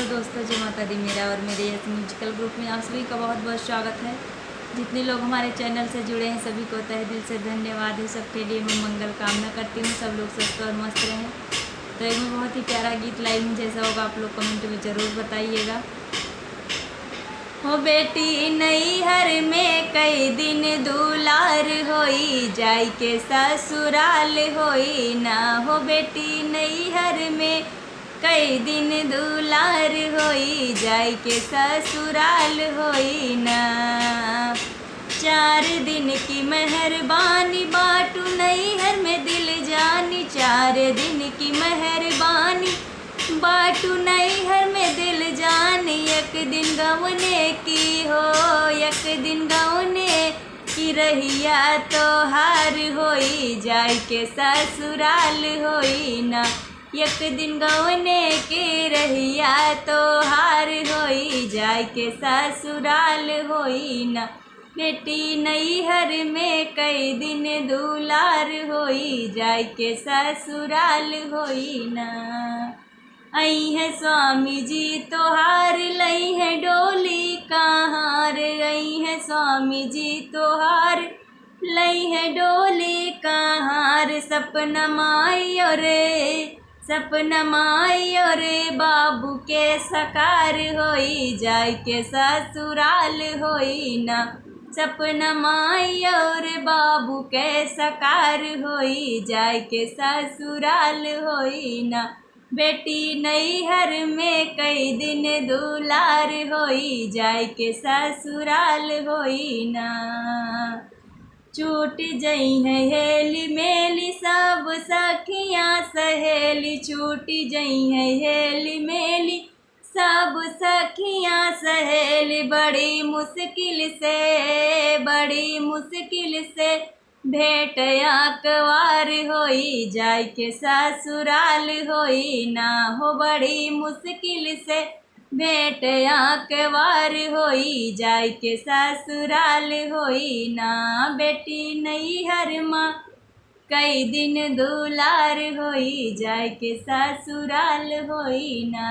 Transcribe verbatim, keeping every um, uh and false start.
दोस्तों, जय माता दी। मेरा और मेरे यस म्यूजिकल ग्रुप में आप सभी का बहुत बहुत स्वागत है। जितने लोग हमारे चैनल से जुड़े हैं, सभी को तहे दिल से धन्यवाद है। सबके लिए मैं मंगल कामना करती हूँ, सब लोग स्वस्थ और मस्त रहें। तो एक मैं बहुत ही प्यारा गीत लाई हूँ, जैसा होगा आप लोग कमेंट में ज़रूर बताइएगा। हो बेटी, नैहर में कई दिन दुलार होई, जाई के ससुराल होई ना। हो बेटी, नैहर में कई दिन दुलार होई, जाई के ससुराल होई ना। चार दिन की मेहरबानी बाटू, नैहर में दिल जानी। चार दिन की मेहरबानी बाटू, नैहर में दिल जानी। एक दिन गवने की हो, एक दिन गवने की रहिया तोहार होई, जाई के ससुराल होई ना। एक दिन गवने की रहिया तोहार होई, जाई के ससुराल होई ना। बेटी, नैहर में कई दिन दुलार होई, जाई के ससुराल होई ना। अइहें स्वामी जी तोहार, लइहें डोली कहार। अइहें स्वामी जी तोहार, लइहें डोली कहार। सपना माई और, सपना माई और बाबू के साकार होई, जाई के ससुराल होई ना। सपना माई और बाबू के साकार होई, जाई के ससुराल होई ना। बेटी, नैहर में कई दिन दुलार होई, जाई के ससुराल होई ना। छूट जइहें हेली मेली सब सखियाँ सहेली, छूट जइहें हेली मेली सब सखियाँ सहेली। बड़ी मुश्किल से, बड़ी मुश्किल से भेंट अकवार होई, जाई के ससुराल होई ना। हो बड़ी मुश्किल से भेंट अकवार होई, जाई के ससुराल होई ना। बेटी, नैहर मा कई दिन दुलार होई, जाई के ससुराल होई ना।